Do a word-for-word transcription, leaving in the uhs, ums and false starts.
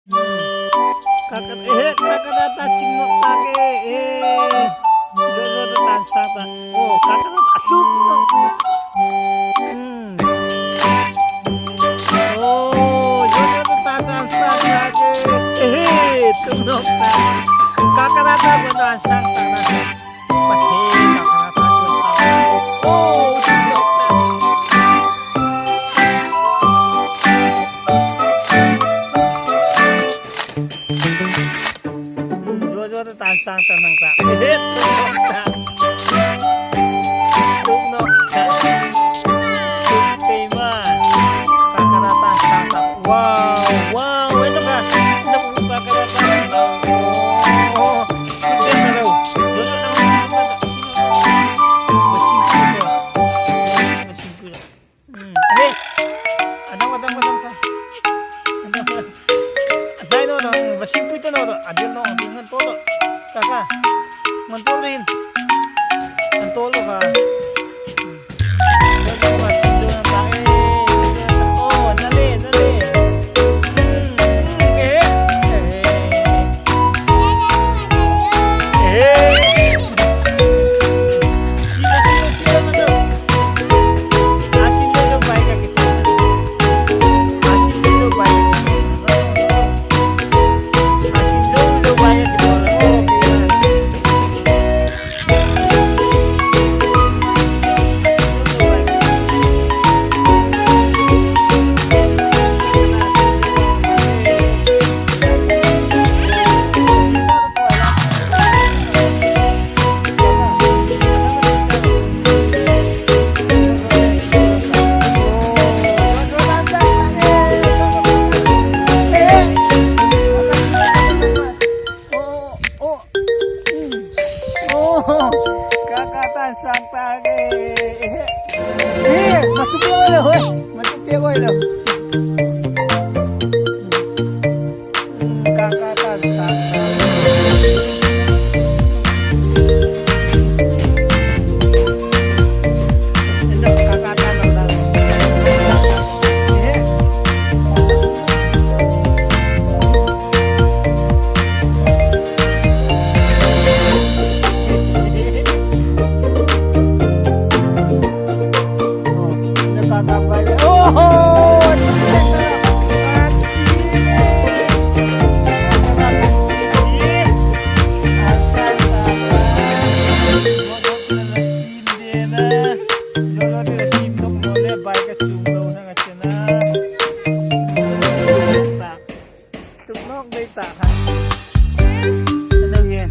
Kaka, eh, kaka ta ta ching nawk ta ke, eh. Zo zo ta tan sang ta. Oh, kaka ta ta hluk nawk. Hmm. Oh, zo zo ta ta tan sang ta ke. Eh, hluk nawk ta. Kaka ta ta tan sang ta na. Zo zo ta tan sang ta nang ta. Tuk nawk ta. Tuk pei ma. Kakara tan sang ta. Wow, wow, ito ka. Ito ka kakara tan. Oh, oh. Hmm. Hey. Adang, adang, adang ka. Adang, adang. Adai no, no, basing kuita no, no. Adil no, adil ngan tolo. Kaka. Ngan tolo hin. Ngan tolo ka. Hmm. Oh, nale, nale. Hmm, hmm, eh, eh. Oh, oh, oh. Oh, kaka tan sang ta ke. Eh, masuk dia lo, eh. Masuk dia lo. Hmm, kaka tan sang ta. Ito, kaka tan sang ta. Eh. Tuk nawk dai ta kha. Ano hi.